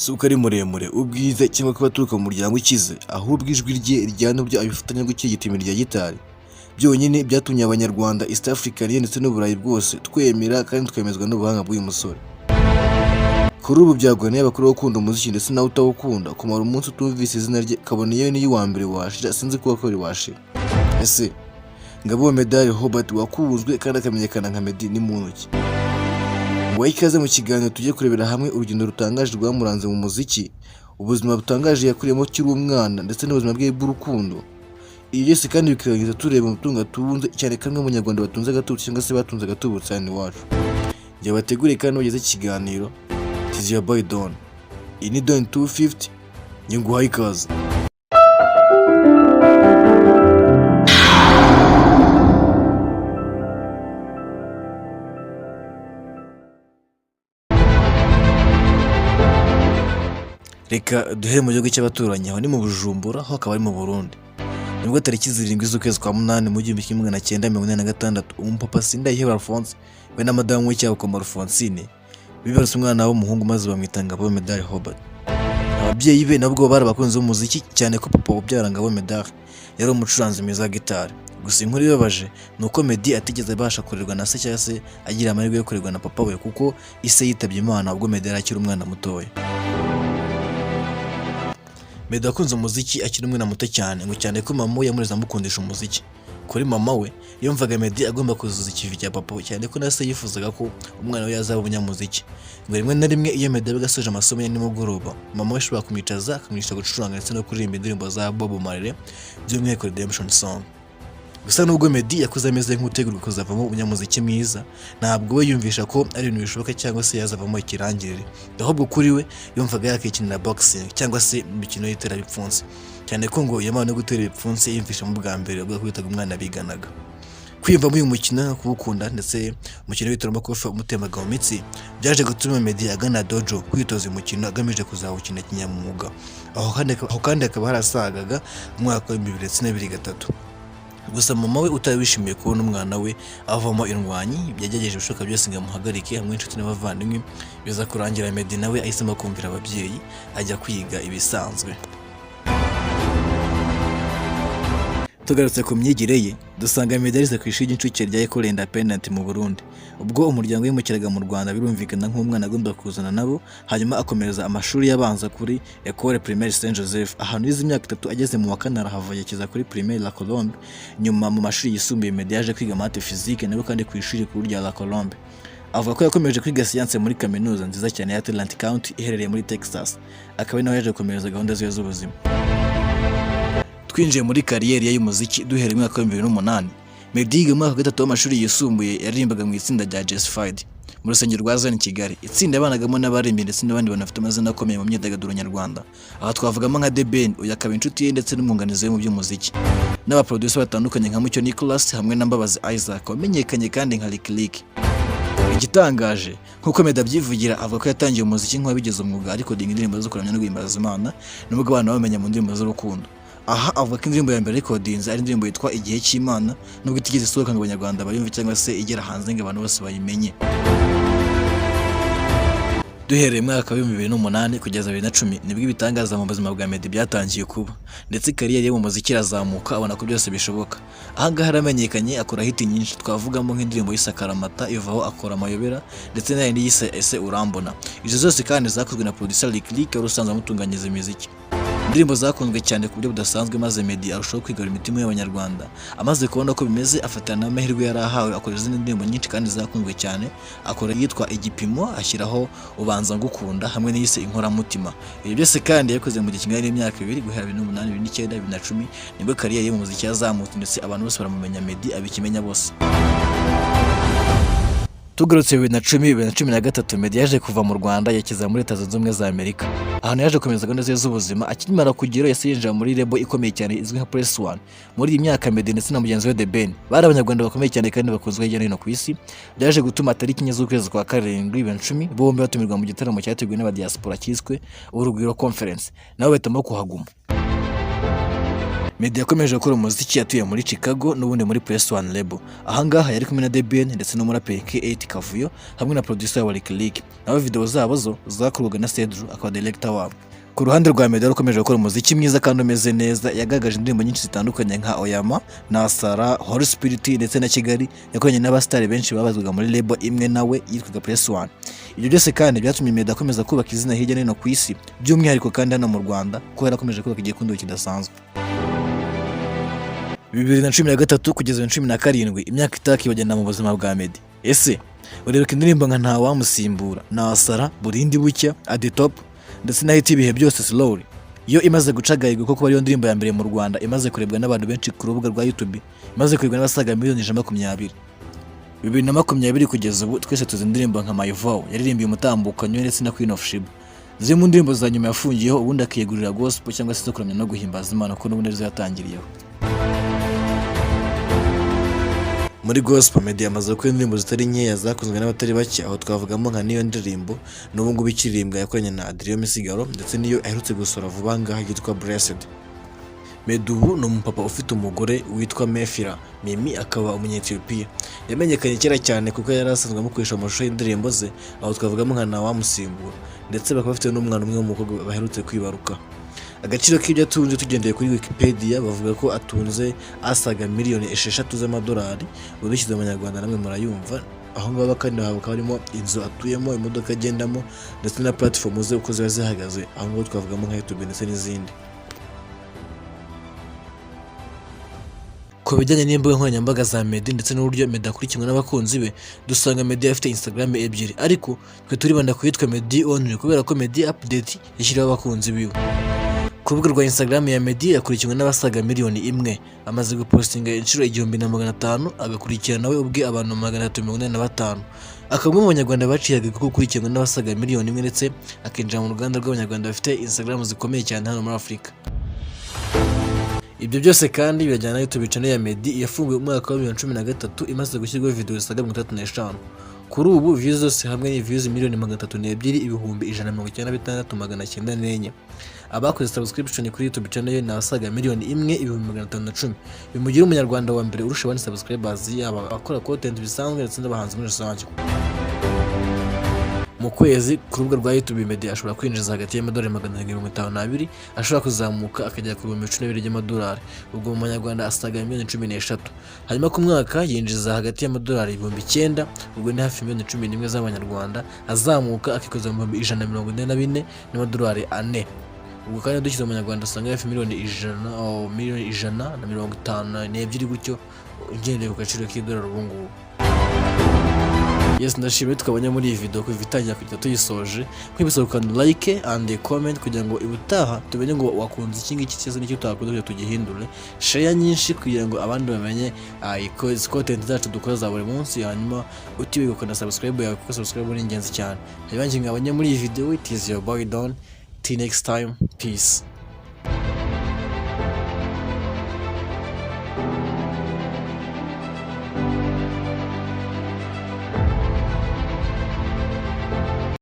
Si uko ari muremure, ubwiza cyangwa kuba aturuka mu muryango ukize, ahubwo ijwi rye rijyana n'uburyo abifatanya gukirigita imirya ya gitari byonyine byatumye Abanyarwanda, East Africa ndetse n'Uburayi bwose twemera kandi twemezwa n'ubuhanga bw'uyu musore. Kuri ubu byagorana yaba kuri wowe ukunda umuziki ndetse nawe utawukunda kumara umunsi utumvise izina rye, kabone iyo niyo uwa mbere washira, sinzi ko uwa kabiri washira. Ese Ngabo Medard Hobart wakunzwe kandi akamenyekana nka Meddy ni muntu ki? Nguhaye ikaze mu kiganiro tujye kurebera hamwe urugendo rutangaje rwamuranze mu muziki, ubuzima butangaje yakuriyemo akiri umwana ndetse n'ubuzima bwe bw'urukundo. Ibi byose kandi bikarangiza tureba umutungo atunze, cyane ko amwe mu Banyarwanda batunze agatubutse cyangwa se batunze agatubutse hano iwacu. Njye bateguriye kandi bageze ikiganiro, it is your boy Don. Iyi ni Don 250, njye nguhaye ikaze. Reka duhere mu gihugu cy'abaturanyi, aho ni mu Bujumbura, ho akaba ari mu Burundi. Nibwo tariki 7 z'ukwezi kwa munani mu 1986, umupapa Sindayihebura Alphonse we na madamu we Cyabukoma Alphonsine bibarutse umwana w'umuhungu, maze bamwita Ngabo Medard Hobart. Ababyeyi be nabwo bari abakunzi b'umuziki, cyane ko papa ubyara Ngabo Medard yari umucuranzi mwiza wa gitari. Gusa inkuru ibabaje ni uko Meddy atigeze abasha kurerwa na se cyangwa se agira amahirwe yo kurerwa na papa we, kuko ise yitabye Imana ubwo Meddy yari akiri umwana mutoya. Meddy akunze umuziki akiri umwana muto cyane, ngo cyane ko mama we yamureze amukundisha umuziki. Kuri mama we yumvaga Meddy agomba kuzuza ikivi cya papa we, cyane ko na se yifuzaga ko umwana we yazaba umunyamuziki. Ngo rimwe na rimwe iyo Meddy yabaga asoje amasomo ya nimugoroba, mama we ashobora kumwicaza akamwigisha gucuranga ndetse no kuririmba indirimbo za Bob Marley, by'umwihariko Redemption Song. Gusa nubwo Meddy yakuze ameze nk'utegurwa kuzavamo umunyamuziki mwiza, ntabwo we yumvisha ko ari ibintu bishoboka cyangwa se yazavamo ikirangirire. Ahubwo kuri we yumvaga yakikinira boxing cyangwa se imikino y'iterabipfunsi, cyane ko ngo iyo mpano yo gutera ibipfunsi yiyumvishamo bwa mbere ubwo yakubitaga umwana biganaga. Kwiyumvamo uyu mukino no kuwukunda ndetse umukino w'iteramakofe umutembaga mu mitsi byaje gutuma Meddy agana dojo kwitoza uyu mukino agamije kuzawukina kinyamwuga. Aho kandi hakaba harasagaga umwaka w'ibihumbi bibiri ndetse na bibiri gatatu. Gusa mama we utari wishimiye kubona umwana we avamo indwanyi yagerageje ibishoboka byose ngo amuhagarike hamwe n'inshuti n'abavandimwe, biza kurangira Meddy nawe ahisemo kumvira ababyeyi ajya kwiga ibisanzwe. Tugarutse ku myigire ye, dusanga Meddy yarize ku ishuri ry'incuke rya Ecole Independent mu Burundi. Ubwo umuryango wimukiraga mu Rwanda, birumvikana nk'umwana agomba kuzana nabo, hanyuma akomereza amashuri y'abanza kuri Ecole Primaire Saint Joseph, ahantu yize imyaka 3. Ageze mu wa kane arahava yerekeza kuri Primaire La Colombe. Nyuma mu mashuri yisumbuye Meddy yaje kwiga math, physique nabwo kandi ku ishuri rikuru rya La Colombe. Avuga ko yakomeje kwiga siyanse muri kaminuza nziza cyane ya Tarrant County iherereye muri Texas, akaba ari naho yaje gukomereza gahunda ziwe z'ubuzima. Twinjiye muri kariyeri ye y'umuziki duhereye mu mwaka wa 2008. Meddy yiga mu mwaka wa gatatu w'amashuri yisumbuye, yaririmbaga mu itsinda rya Jessified mu rusengero rwa Zion Kigali, itsinda yabanagamo n'abaririmbyi ndetse n'abandi bantu bafite amazina akomeye mu myidagaduro nyarwanda. Aha twavugamo nka The Ben, uyu akaba inshuti ye ndetse n'umwunganizi we mu by'umuziki, n'abaproducer batandukanye nka Mucyo Nicholas hamwe na Mbabazi Isaac wamenyekanye kandi nka Lick Lick. Igitangaje nk'uko Meddy abyivugira, avuga ko yatangiye umuziki nk'uwabigize umwuga ariko indirimbo zo kuramya no guhimbaza Imana, nubwo abantu bamenya mu ndirimbo z'urukundo. Aha avuga ko indirimbo ya mbere recordinze ari indirimbo yitwa Igihe cy'Imana, nubwo itigeze isohoka ngo Abanyarwanda bayumve cyangwa se igera hanze ngo abantu bose bayimenye. Duhereye mu mwaka wa 2008 kugeza 2010, nibwo ibitangaza mu buzima bwa Meddy byatangiye kuba, ndetse kariyeri ye mu muziki irazamuka, abona ko byose bishoboka. Aha ngaha yaramenyekanye, akora hit nyinshi, twavugamo nk'indirimbo yise Akaramata, ivaho akora Amayobera ndetse n'ayindi yise Ese Urambona. Izo zose kandi zakozwe na producer Lick Lick wari usanzwe amutunganyiriza imiziki. Indirimbo zakunzwe cyane ku buryo budasanzwe, maze Meddy arushaho kwigarurira imitima y'Abanyarwanda. Amaze kubona ko bimeze, afatana n'amahirwe yari ahawe, akora izindi ndirimbo nyinshi kandi zakunzwe cyane. Akora iyitwa Igipimo, ashyiraho Ubanza Ngukunda hamwe n'iyise Inkoramutima. Ibi byose kandi yabikoze mu gihe kingana n'imyaka 2, guhera 2008, 2009, 2010, nibwo kariyeri ye mu muziki yazamutse ndetse abantu bose baramumenya, Meddy abikimenya bose. Tugarutse 2010, 2013, Meddy yaje kuva mu Rwanda yerekeza muri Leta Zunze Ubumwe za Amerika, ahantu yaje gukomeza gahunda ze z'ubuzima. Akimara kugerayo yahise yinjira muri label ikomeye cyane izwi nka Press One. Muri iyi myaka Meddy ndetse na mugenzi we The Ben bari Abanyarwanda bakomeye cyane kandi bakunzwe hirya no hino ku isi. Byaje gutuma tariki 4 z'ukwezi kwa karindwi 2010 bombi batumirwa mu gitaramo cyateguwe n'abadiaspora cyiswe Urugwiro Conference, nabo bahitamo kuhaguma. Meddy yakomeje gukora umuziki atuye muri Chicago, n'ubundi muri Press One Label. Ahangaha yari kumwe na The Ben ndetse n'umuraperi K8 Kavuyo hamwe na producer wa Lick Lick. Naho video zabo zo zakorwaga na Cedru, akaba director wabo. Ku ruhande rwa Meddy, wari ukomeje gukora umuziki mwiza kandi umeze neza, yagaragaje indirimbo nyinshi zitandukanye nka Oyama, Nasara, Holy Spirit ndetse na Kigali, yakoranye n'abasitari benshi babazwaga muri label imwe nawe yitwaga Press One. Ibyo byose kandi byatumye Meddy akomeza kubaka izina hirya no hino ku isi, by'umwihariko kandi hano mu Rwanda, kuko yari akomeje kubaka igikundiro kidasanzwe. 2013 kugeza 2017, imyaka itakibagenda mu buzima bwa Meddy. Ese ureba indirimbo nka Ntawamusimbura, Nasara, Burindi Bucya, At the Top ndetse na hit ibihe byose Slowly, yo imaze guca agahigo ko kuba ariyo ndirimbo ya mbere mu Rwanda imaze kurebwa n'abantu benshi ku rubuga rwa YouTube, imaze kurebwa n'abasaga miliyoni 120. 2020 kugeza ubu, twese tuzi indirimbo nka My Vow yaririmbiye umutambukanyi ndetse na Queen of Sheba, ziri mu ndirimbo za nyuma yafungiyeho, ubundi akiyegurira gospel cyangwa se zo kuramya no guhimbaza Imana, kuko n'ubundi arizo yatangiriyeho. Muri gospel, Meddy yamaze gukora indirimbo zitari nkeya zakunzwe n'abatari bake. Aho twavugamo nka niyo ndirimbo n'ubu ngubu ikiririmbwa yakoranye na Adrien Misigaro, ndetse n'iyo aherutse gusohora vuba ngaha yitwa Blessed. Meddy ubu ni umupapa ufite umugore witwa Mefira Mimi, akaba umunyetiyopiya. Yamenyekanye kera cyane kuko yari asanzwe amukoresha amashusho y'indirimbo ze, aho twavugamo nka Ntawamusimbura, ndetse bakaba bafite n'umwana umwe w'umukobwa baherutse kwibaruka. Agaciro k'ibyo atunze, tugendeye kuri Wikipedia, bavuga ko atunze asaga miliyoni 6 z'amadolari. Ubu dushyize mu manyarwanda namwe murayumva. Aho ngaho kandi hakaba harimo inzu atuyemo, imodoka agendamo, ndetse na platform ze uko ziba zihagaze. Aho ngaho twavugamo nka YouTube ndetse n'izindi. Ku bijyanye n'imbuga nkoranyambaga za Meddy ndetse n'uburyo Meddy akurikiranwa n'abakunzi be, dusanga Meddy afite Instagram ebyiri, ariko twe turibanda ku yitwa Meddy Only kubera ko Meddy Update yashyiriweho abakunzi biwe. Ku rubuga rwa Instagram ya Meddy akurikiwe n'abasaga miliyoni 1. Amaze gupostinga inshuro 1500, agakurikirana we ubwe abantu 385. Akaba umwe mu banyarwanda baciye agahigo ko gukurikiranwa n'abasaga miliyoni 1, ndetse akinjira mu ruganda rw'abanyarwanda bafite Instagram zikomeye cyane hano muri Afurika. Ibyo byose kandi birajyana na YouTube channel ya Meddy yafunguwe mu mwaka wa 2013, imaze gushyirwaho video zisaga 65. Kuri ubu views zose hamwe ni views miliyoni 302 196,904. Abakoze subscription kuri YouTube channel ye ni abasaga miliyoni 1 510,000. Bimugira umunyarwanda wa mbere urusha abandi subscribers, yaba abakora content bisanzwe ndetse n'abahanzi muri rusange. Mu kwezi, ku rubuga rwa YouTube, Meddy ashobora kwinjiza hagati y'amadolari 752, ashobora kuzamuka akagera ku 12,000 by'amadolari, ubwo mu manyarwanda asaga miliyoni 13. Hanyuma ku mwaka yinjiza hagati y'amadolari 9000, ubwo ni hafi miliyoni 11 z'amanyarwanda, azamuka akikoza mu 144,000 n'amadolari 4. Ubwo kandi dushyize mu manyarwanda usanga hafi miliyoni 100, oh, miliyoni 152 gutyo, ugendeye ku gaciro k'idolari ubu ngubu. Yes, ndashimye tukabonye muri iyi video kuva itangira kugeza tuyisoje. Nkwibutsa gukanda like and comment kugira ngo ibutaha tumenye ngo wakunze iki ngiki cyangwa n'icyo utakunze, kugira tugihindure. Share nyinshi kugira ngo abandi bamenye izi content zacu dukora za buri munsi. Hanyuma utibagiwe gukanda subscribe yawe, kuko subscribe ni ingenzi cyane. Hanyuma njye ngabanye muri iyi video, it is your boy Don. Till next time, peace.